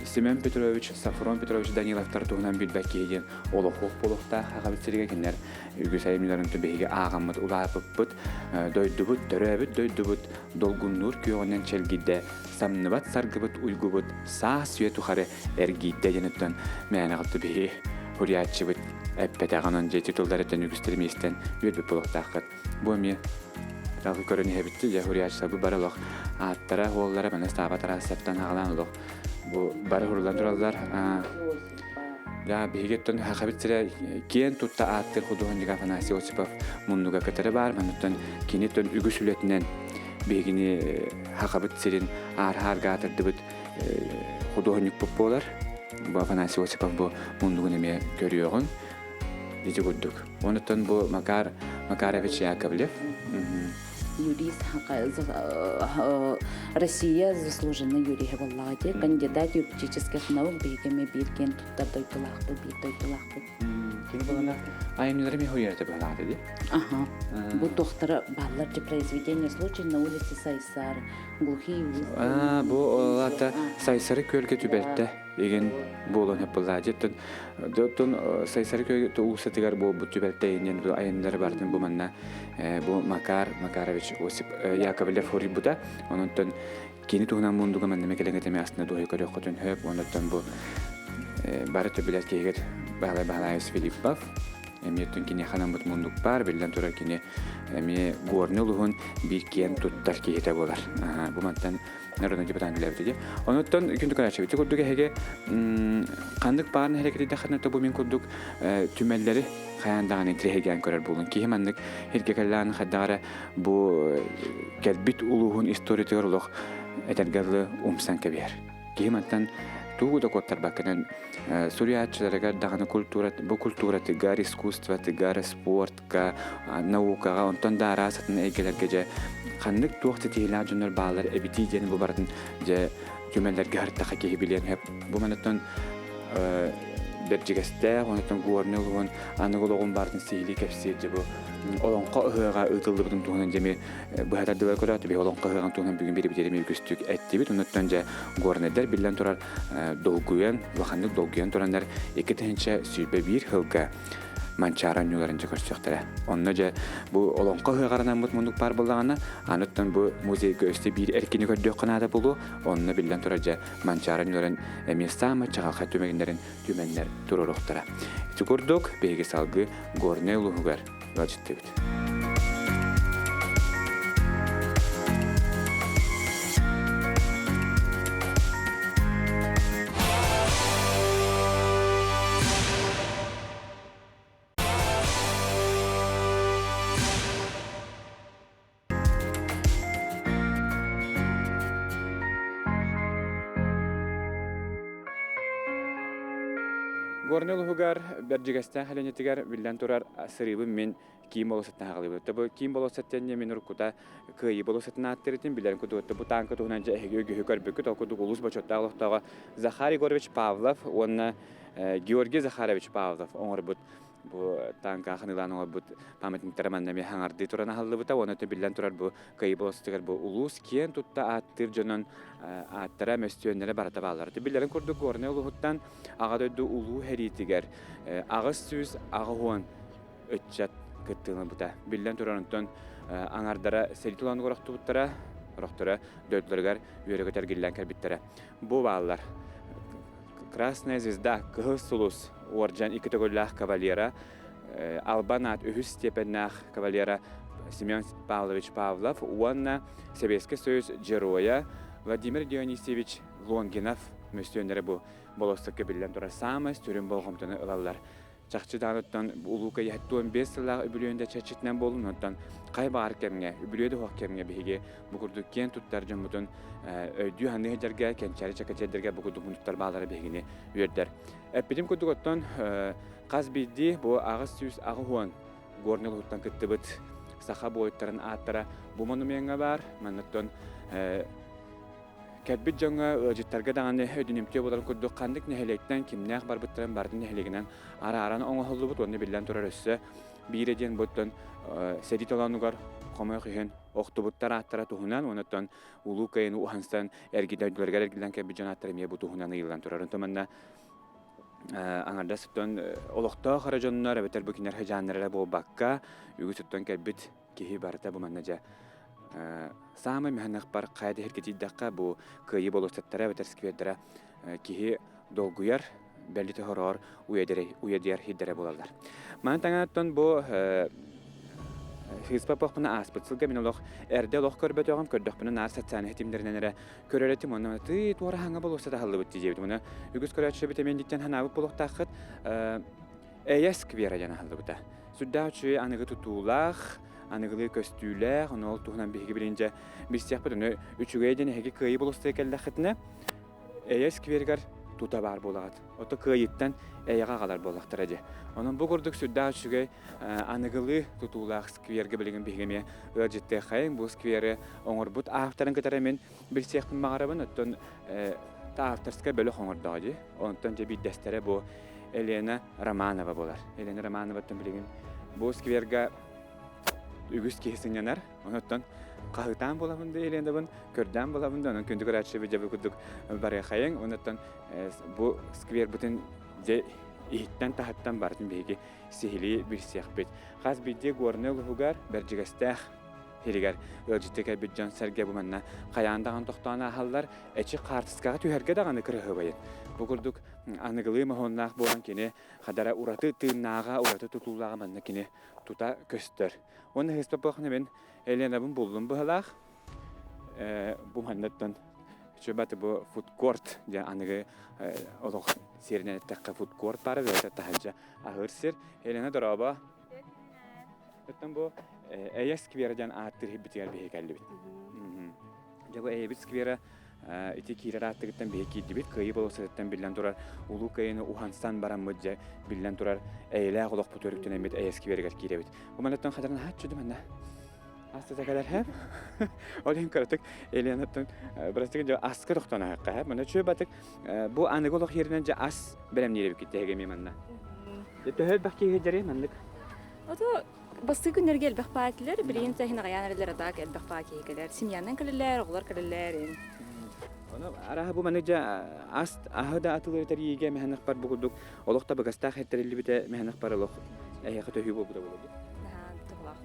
Семен Петрович, Софрон Петрович Даниловтар туһунан билбэт киһи диэн олохуох буолуохтаах аҕабыт сиригэ кинилэр үгүс айымньыларын биһиги ааҕаммыт улааппыппыт, дойдубут, төрөөбүт дойдубут долгуннуур күөҕүнэн чэлгийдэ, самныбат саргыбыт уйгубут саас үйэ тухары эргийдэ диэн оттон мээнэҕэ биһи суруйааччыбыт эппэтэҕин онон дьэ титулларыттан үгүстэр миэстэн үөрбүт буолуохтааххыт. Бу эмиэ Талгы көрөн иһэбитти дьэ суруйааччыларбыт бары олох ааттара, уоллара маны Сааба Тарасовтан аҕалаан олох бу бары хуруллан тураллар. Да, биһиги оттон Хахабит сирэ киэн тутта ааттыыр худуоһунньуга Афанасий Осипов муннуга кытары баар. Манныттан кини тон үгүс үлэтинэн биһигини Хахабыт сирин аар-аарга аатырдыбыт худуоһунньукпут буолар. Бу Афанасий Осипов бу муннугун эмиэ көрүөҕүҥ. Ити курдук. Онуттан бу Макар Макарович Яковлев. Юрист Россия заслуженный юриһа буоллаҕа дии. Кандидат юридических наук биһиги эмиэ биир киэн туттар дойдулаахпыт, биир дойдулаахпыт. Кини буолана айымньылары эмиэ хуйарата быһалаата дии. Аха. Бу туохтара бааллар же произведение случай на улице Сайсары. Глухие Аа, бу олата Сайсары күөлгэ түбэлтэ игин буолан хөппуллаа. Дьиттэн оттон Сайсары күөлгэ уулуссатыгар буолбут түбэлтэ иннин бу айымньылары бартын бу манна бу Макар Макарович Осип Яковлев хоруйбута. Онон кини туһунан мундуга манна мекелеңетеме астына дуһай көрүөххүтүн хөп. Онон бу бары төбүлэр киһигит Баһылай Баһылаевич Филиппов эмиэ оттон киниэхэ анаммыт муннук баар, биллэн турар кини эмиэ Горный улуһун биир киэн туттар киһитэ буолар. Бу мантан народный депутат билэбит дии. Онуттан күндү көрөөччүбүт курдук эһиги ханнык баар нэһилиэккэ бу мин курдук түмэллэри хайаан даҕаны интириэһиргээн көрөр буолун. Киһи маннык иргэ кэллэҕин хайдах эрэ бу кэлбит улууһун историятыгар олох этэргэ дылы умсан кэбиһэр. Киһи мантан тугу да куоттарбаккынан суруйааччыларыгар даҕаны культура, бу культуратыгар, искусствотыгар, спортка, наукаҕа, онтон да араас атын эйгэлэргэ дьэ ханнык туох ситиһиилээх дьоннор бааллар эбитий диэн бу барытын дьэ түмэллэргэ һыртаха киһи билиэн сөп. Бу манаттан Бэрдьигэстээх, онтон Горнай улууһун аныгы олоҕун барытын сиһилии кэпсиир дьэ бу Олоҥхо ыһыаҕа ыытыллыбытын туһунан дьэ эмиэ быһа тардылар көрөөт, биһи Олоҥхо ыһыаҕын туһунан бүгүн биирбитигэр эмиэ үгүстүк эттибит. Онуттан дьэ горнайдар биллэн турар долгуйан, улаханнык долгуйан тураннар 2021 сылга Манчаары оонньууларын дьэ көрсүөхтэрэ. Онно дьэ бу олоҥхо ыһыаҕар анаммыт муннук баар буоллаҕына, аныттан бу музейга өссө биир эркини көрдүөххэ наада буолуо. Онно биллэн турар дьэ Манчаары оонньууларын эмиэ саамай чаҕылхай түмэгиннэрин түмэннэр туруоруохтара. Ити курдук биһиги салгыы Горнай улууһугар ыалдьыттыыбыт. Горнай улууһугар Бэрдьигэстээх Эленитигэр биллэн турар сырыыбын мин киин болуоссаттан аҕалыбыт. Бу киин болуоссат диэн мин уруккута Кыайыы болуоссатын ааттырытын билэрин курдук бу тааҥка туһунан дьэ эһиги үгүһү көрбүккүт. Ол курдук улуус бочуоттаах олохтооҕо Захар Егорович Павлов уонна Георгий Захарович Павлов оҥорбут бу тааҥка ханыылаан оҥорбут памятниктара манна эмиэ хаҥардыы туран аһыллыбыта уонна биллэн турар бу Кыайыы болуоссатыгар бу улуус киэн тутта ааттыыр дьонун ааттара, мөссүөннэрэ барыта бааллар. Биллэрин курдук Горнай улууһуттан Аҕа дойду улуу сэриитигэр 880 ыччат кыттыыны ылбыта. Биллэн турар онтон аҥардара сэрии туланыгар охтубуттара, сорохторо дойдуларыгар үөрэ-көтө эргиллэн кэлбиттэрэ. Бу бааллар. Красная звезда, Кыһыл сулус уордьан икки төгүллээх кавалера, Албан аат үһүс степеннээх кавалера Семен Павлович Павлов уонна Сэбиэскэй Союз Геройа Владимир Дионисьевич Лонгинов мөссүөннэрэ бу болуоссакка биллэн турар саамай сүрүн болҕомтону ылаллар. Чахчы даҕаныттан Улуу Кыайыһаттуон 5 сыллаах үбүлүөйүн да чэрчитинэн буоллун, онтон хай баҕар кэмҥэ, үбүлүөй да суох кэмҥэ биһиги бу курдук киэн туттар дьоммутун өйдүү-саныы сылдьарга, кэнчээри чэкэчиэрдэргэ бу курдук муннуктар бааллара биһигини үөрдэр. Эппитим курдук оттон хас биирдии бу 880 Горнай улууһуттан кыттыбыт саха буойуттарын ааттара бу монумеҥҥа баар. Манныттан Кэлбит дьоҥҥо, ыалдьыттарга даҕаны өйдөнүмтүө буоларын курдук ханнык нэһилиэктэн кимнээх барбыттарын барытын нэһилиэгинэн арааран оҥоһуллубут уонна биллэн турар өссө биирэ диэн буттан сэрии толоонугар хомойох иһин охтубуттар ааттара туһунан уонна Улуу Кыайыыны уһансан эргитэ дойдуларыгар эргиллэн кэлбит дьон ааттара эмиэ бу туһунан ыйыллан турар. Онтон манна аҥардас оттон олохтоох эрэ дьоннор эбэтэр бу кинилэр сыдьааннара эрэ буолбакка үгүс оттон кэлбит киһи барыта бу манна дьэ саамай мөһөнөхпар хайа да сиргэ тиийдэххэ бу кыайыы болуоссаттара эбэтэр сквердэрэ киһи долгуйар бэлитэ хороор уйадыйар сирдэрэ буолаллар. Маны таҥааттан бу Сыыспа похпуна ааспыт сылга мин олох эрдэ олох көрбөтөҕүм, көрдөхпүнэ наар социальнай ситимнэринэн эрэ көрөр этим, онно тыы туора хаҥа болуоссат аһыллыбыт диэбитим. Уна үгүс көрөөччү эмиэ диттэн ханаабыт буолуохтааххыт. Эйэ сквера диэн аһыллыбыта. Сүрдээх үчүгэй аныгы тутуулаах, аныгылыы көстүүлээх, ону ол туһунан биһиги билигин дьэ билсиэхпит. Ону үчүгэй диэн эһиги кыайыы болуостайа кэллэххитинэ, Эйэ скверигэр тута баар буолаҕыт. Ото кыайыттан эйэҕэ аҕалар буоллахтара дии. Онон бу курдук сүрдээх үчүгэй аныгылыы тутуулаах сквергэ билигин биһиги эмиэ ыалдьыттыаххайыҥ. Бу сквери оҥорбут авторын кытары мин билсиэхпин баҕарабын. Оттон авторскай бөлөх оҥордоҕо дии. Онтон дьэ биирдэстэрэ бу Елена Романова буолар. Елена Романоваттан билигин бу сквергэ үгүс киһи сынньанар. Онуттан хаһыытаан булабын да Еленабын, көрдөөн булабын да, онон күндү көрөөччү дьэ бу курдук барыахайыҥ. Онуттан бу сквербытын дьэ иһиттэн-таһыттан барытын биһиги сиһилии билсиэхпит. Хас биирдии Горнай улууһугар Бэрдьигэстээх сиригэр ыалдьытты кэлбит дьон-сэргэ бу манна хайаан даҕаны тохтоон ааһаллар. Эчи хаартыскаҕа түһэргэ даҕаны кыраһыабайын. Бу курдук аныгылыы моһуоннаах буолан кини хадара ураты тыыннааҕа, ураты тутуулааҕа манна кини тута көстөр. Уонна Христофорхна мин Еленабын буллум быһалаах. Бу маннаттан чөбаты бу фудкорт диэн аныгы олох сиэринэн эттэххэ фудкорт баара бэйэтэ таһырдьа аһыыр сир. Елена дорообо. Оттон бу Эйэ сквера диэн ааттыыр иһиппитигэр биһи кэллибит. Дьэ бу Эйэбит сквера ити киирэр ааттыгыттан биһи киирдибит. Кыайыы болуоссатыттан биллэн турар Улуу Кыайыыны уһансан бараммыт дьэ биллэн турар эйэлээх олохпут өрүктэнэммит Эйэ скверигэр киирэбит. Бу манаттан хатыран хааччы манна астата кэлэр һэп. Ол иһин кыратык Еленаттан бырастыгын дьэ аска тохтон аһыкка һэп. Манна чүө батык бу аныгы олох иһэринэн дьэ ас бэлэмниир эбиккит тэһигэ эмиэ манна. Төһө элбэх киһи дьэри маннык? Ото бастыы күннэргэ элбэх баатилар, билигин тэһин аҕайаан эрэллэр атаак элбэх баа киһи кэлэр. Семьянан кэлэллэр, оҕолор кэлэллэр. Ону арааһа бу маннык дьэ ас аһы да атылыы тэрийиигэ мэһэнэх бар бу курдук олох табыгастаах эртэриллибитэ мэһэнэх бар олох эһиэхэ төһүү буолбута буолуо дии. Туһалаах.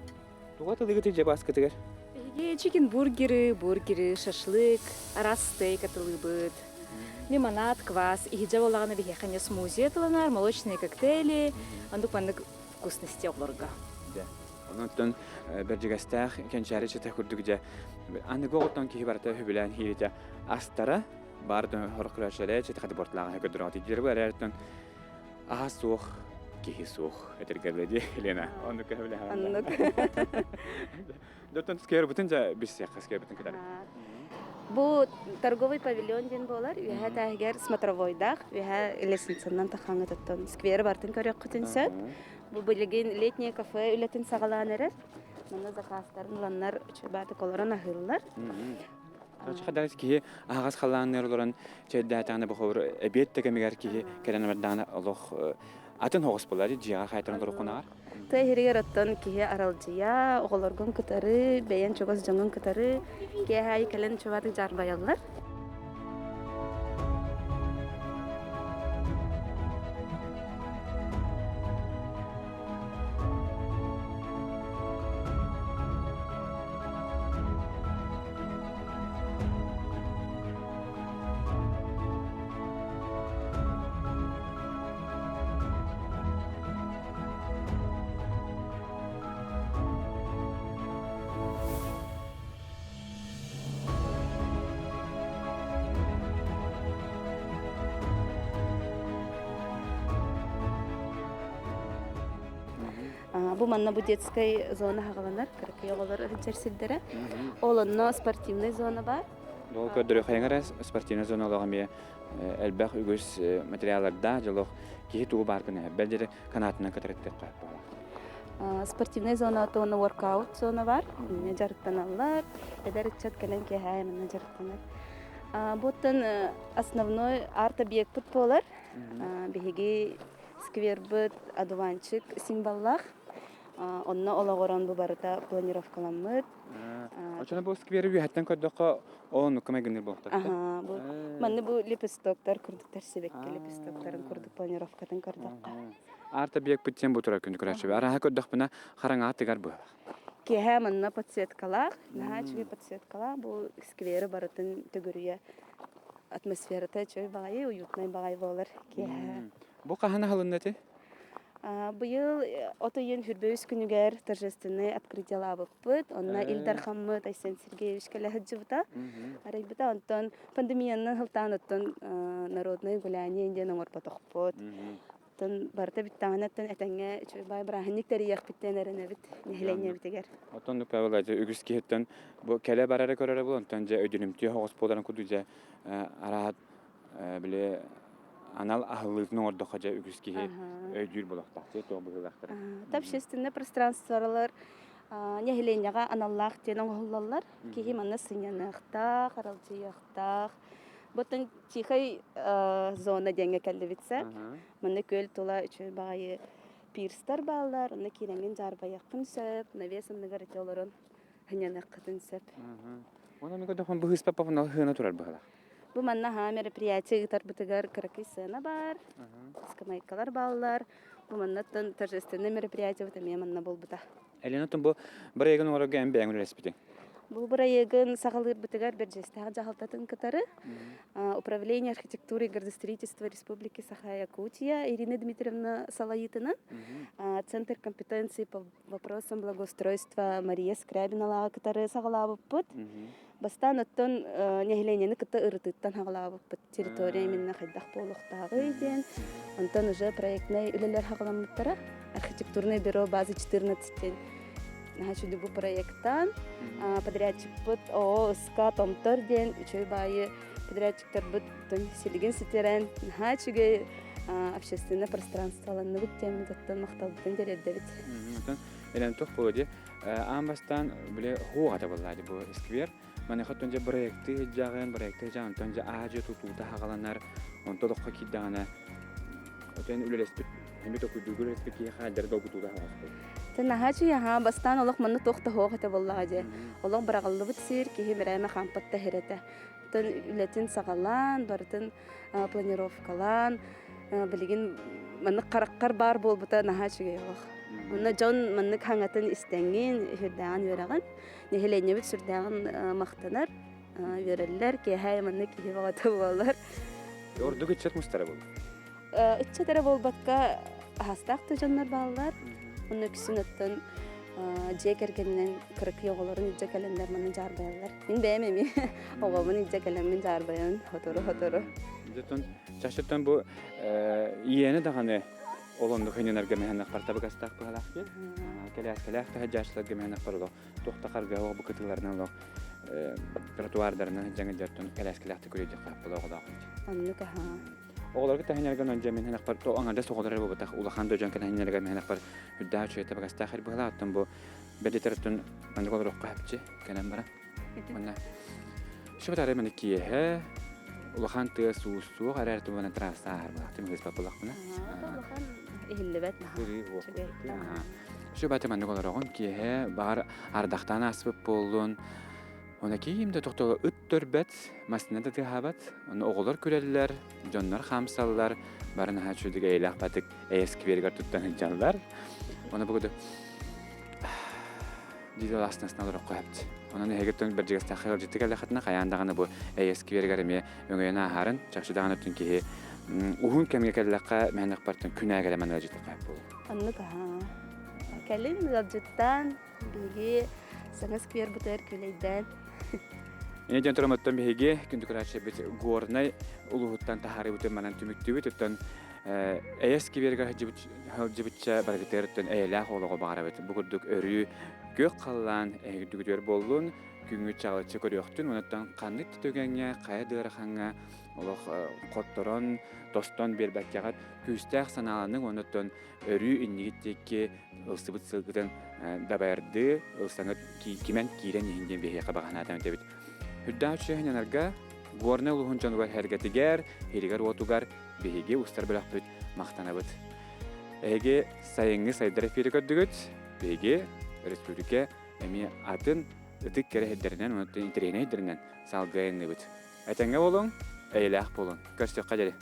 Туга атылыгытый дьэ бааскытыгар? Биһиги чикен бургеры, бургеры, шашлык, араас стейк атылыыбыт. Лимонад, квас, иһдьэ буоллаҕына биһиэхэ не смузи атыланар, молочные коктейли, оннук маннык вкусности оҕолорго. Дьэ, онон бэрдьигэстээх кэнчээри чыта курдук дьэ аныгы оҕоттон киһи барыта үбүлээн хииритэ астара баар хорох көрөөччүлэрэ чыта хаты бортулааҕа көрдөрөҕө тиийдилэр бу эрээртэн аһа суох киһи суох этэргэ дии Елена оннук көһүлэһэ Оннук. Доттон сквербытын дьэ билсиэххэ сквербытын кытары. Бу торговый павильон диэн буолар. Үөһэ этээһигэр смотровойдаах, үөһэ лестницанан тахаҥҥытыттан сквер бартын көрүөххүтүн сөп. Бу билигин летнее кафе үлэтин саҕалаан эрэр. Манна заказтарын ыланнар үчүгэй олорон аһыыллар. Хадаас киһи аһаҕас халлаанныыр олорон чэйдээтэҕинэ бу холобур эбиэт да кэмигэр киһи кэлэн бардаҕына олох атын хоҕус буолар дьиэҕэ хаайтаран олороххунаҕар. Тыа иһигэр оттон киһи аралдьыйа, оҕолоргун кытары, бэйэн чугас дьоҥҥун кытары киэһэ аайы кэлэн чугаһатык дьаарбайаллар. Бу манна бу детскай зона хаҕаланар, кыракый оҕолор сылдьар сирдэрэ. Ол онно спортивный зона бар. Ол көрдөрүөххэ спортивный зона олоҕо эмиэ элбэх үгүс материаллардаах дьолох киһи тугу баар гына бэл диэри канаатынан кытарыттыахха Спортивный зона уонна воркаут зона бар. Иннэ дьарыктаналлар. Эдэр ыччат кэлэн киэһээ манна дьарыктанар. Буттан основной арт-объекпыт буолар. Биһиги сквербыт одуванчик символлаах. Онно олоҕуран бу барыта планировкаламмыт. Оччоно бу сквери үөһэттэн көрдөххө, ол оннукка майгынныыр буолуохтаах. Аха, бу манны бу лепестоктар курдуктар сибэкки лепестоктарын курдук планировкатын көрдөххө. Арт-объекпыт диэн бу турар күндү көрөөччү. Арааһа көрдөхпүнэ хараҥаҕа тыгар быһыылаах. Киэһэ манна подсветкалаах, наһаа үчүгэй подсветкалаах бу сквери барытын төгүрүйэ атмосферата үчүгэй баҕайы, уютнай баҕайы буолар киэһэ. Бу хаһан аһылынна ити? Быйыл от ыйын хүрбэүс күнүгэр торжественнай открытиелаабыппыт. Онно Ил Дархаммыт Айсен Сергеевич кэлэ сылдьыбыта. Арыйбыта. Онтон пандемиянан сылтаан оттон народное гуляние диэн оҥорботохпут. Оттон барыта бүттэҕинэ оттон этэҥҥэ үчүгэй баай бырааһынньык тэрийиэхпиттэн эрэнэбит нэһилиэнньэбитигэр. Оттон Павел үгүс киһиттэн бу кэлэ барары көрөрө бу онтон дьэ өйдөнүмтүө соҕус буоларын курдук дьэ араат били анал аһыллыытын оҥордоххо дьэ үгүс киһи өйдүүр буолуохтаах дьэ туох быһыылаахтара. Общественное пространстволар нэһилиэнньэҕэ аналлаах диэн оҥоһуллаллар. Киһи манна сынньаныахтаах, аралдьыйыахтаах. Бутун тихай зона диэҥҥэ кэллибит сэ. Манна күөл тула үчүгэй баҕайы пирстар бааллар, онно киирэҥҥин дьаарбайыаххын сөп, навес анныгар ити олорон сынньаныаххытын сөп. Уонна мен көрдөхпүн быһыыспа папанал хыына турар быһалаах. Бу манна аһаа мероприятие ыытарбытыгар кыракый сцена баар, скамейкалар бааллар. Бу маннаттан торжественное мероприятиебыт эмиэ манна буолбута. Елена, бу бырайыагын оҥорорго эн бэйэҥ үлэлэспитиҥ. Бу бырайыагын саҕалыырбытыгар Бэрдьиэстээх дьаһалтатын кытары Управление архитектуры и градостроительства Республики Саха-Якутия Ирина Дмитриевна салайыытынан Центр компетенции по вопросам благоустройства Мария Скрябиналааҕы кытары саҕалаабыппыт. Бастаан оттон нэһилиэнньэни кытта ырытыыттан саҕалаабыппыт. Территория именно хайдах буолуохтааҕый диэн. Онтон уже проектнай үлэлэр саҕаламмыттара. Архитектурное бюро базы 14 диэн наһаа бу проекттаан подрядчикпыт оо ыска томтор диэн үчүгэй баайы подрядчиктарбыт силигин ситэрэн наһаа үчүгэй общественное пространстволанныбыт диэн оттон махталбытын тириэрдэбит. Элен туох буолуо дии аан бастаан били хуоҕата буоллаа дии бу сквер маныаха оттон дьэ проекты сылдьаҕын проекты сылдьаҕын онтон дьэ аа-дьуо тутуута хаҕаланар онто олоххо киирдэҕинэ отон үлэлэспит эми токуйдуугу үлэлэспит киһи хаалдара долгутуута хаҕаспыт. Тэ наһаа үчүгэй аһаа бастаан олох манна туох да суох этэ буоллаҕа дьэ олох быраҕыллыбыт сир киһи мэрээмэ хаампат да иһэр этэ оттон үлэтин саҕалаан барытын планировкалаан билигин маннык хараххар баар буолбута наһаа үчүгэй олох. Онно дьон маннык хаҥатын истэҥҥин, сүрдээҕин үөрэҕин, нэһилиэнньэбит сүрдээҕин махтанар, үөрэллэр, киэһэ маннык киһи бөҕөтө буолар. Ордук ыччат мустара буолар. Ыччат эрэ буолбакка, аһастаах да дьоннор бааллар. Онно үксүн оттон дьиэ кэргэнинэн кыракый оҕолорун илдьэ кэлэннэр манна дьаарбайаллар. Мин бэйэм эмиэ оҕобун илдьэ кэлэммин дьаарбайабын сотору-сотору. Дьэ чахчыттан бу иэни даҕаны ол оннук хынньанарга мэһэннэхпэр табыгастаах быһалаах диэн. Кэлээскэлээх таһырдьааччыларга мэһэннэхпэр олох туох да харгыһа бу кытыыларынан олох тротуардарынан дьаҥы дьартан кэлээскэлээхтик үлэдьэх хааппыла оҕолоох. Оннук аһаа. Оҕолорго таһынньарга онон дьэ мин то аҥардас оҕолор эрэ буолбатах улахан да дьон кэлэһиннэргэ мин үрдээх үчүгэй табыгастаах эр быһалаах оттон бу бэлитэртэн маннык олоруохха хапчы кэлэн баран уонна шыбытары маны киэһэ улахан тыа суус суох эрэр тубана трасса ааһар былаахтым ыһыспат булахпына улахан иһиллибэт Шыбаты маннык олороҕун киэһэ баҕар ардахтаан ааспыт буоллун Оны киим да тохтоло ыт төрбөт, массыына да тыаһаабат. Ону оҕолор күлэллэр, дьоннор хаамсаллар, бары наһаа үчүгэй эйэлээх батык эйэ скверигэр туттан сылдьаллар. Оны бүгү дии астынасына олороххо сөп. Онон эһиги бэрдьигэстээх ыалдьытты кэллэххитинэ хайаан даҕаны бу эйэ скверигэр эмиэ өҥөйөн ааһарын, чахчы даҕаны өттүн киһи уһун кэмҥэ кэллэххэ мэһэнэхпэртэн күн ааҕа кэлэмэн ыалдьытыахха сөп буолуо. Оннук аһаа. Кэлин ыалдьыттаан Биһиги саҥа сквербытыгар күлэйдээн. Инэ диэн туран биһиги күндү көрөөччүбүт Горнай улууһуттан таһаарыыбытын манан түмүктүүбүт. Оттон эйэ скверигэр сылдьыбытча барыгытыгар эйэлээх олоҕу баҕарабыт. Бу курдук өрүү күөх халлаан эһигирдүгүтүгэр буоллун, күҥҥүт чаҕылыччы көрүөхтүн, онуттан ханнык да түгэҥҥэ, хайа да ыарахаҥҥа олох хотторон, тостон биэрбэккэҕит күүстээх санааланыҥ, онуттан өрүү иннигит диэки ылсыбыт сылгытын дабайардыы ылсаҥыт кимэн киирэн иһин диэн биһиэхэ баҕанаатан этэбит. Үрдээх үчүгэйинэнарга Горнай улууһун дьонугар сэргэтигэр, иһигэр-уотугар биһиги устар бөлөхпүт махтанабыт. Эһиги сайыҥҥы сайдар эфири көрдүгүт. Биһиги өрөспүүбүлүкэ эмиэ атын ытык кэрэ сирдэринэн уонна интэриэһинэй сирдэринэн салгыы айанныыбыт. Этэҥҥэ буолуҥ, эйэлээх буолуҥ. Көрсүөххэ диэри.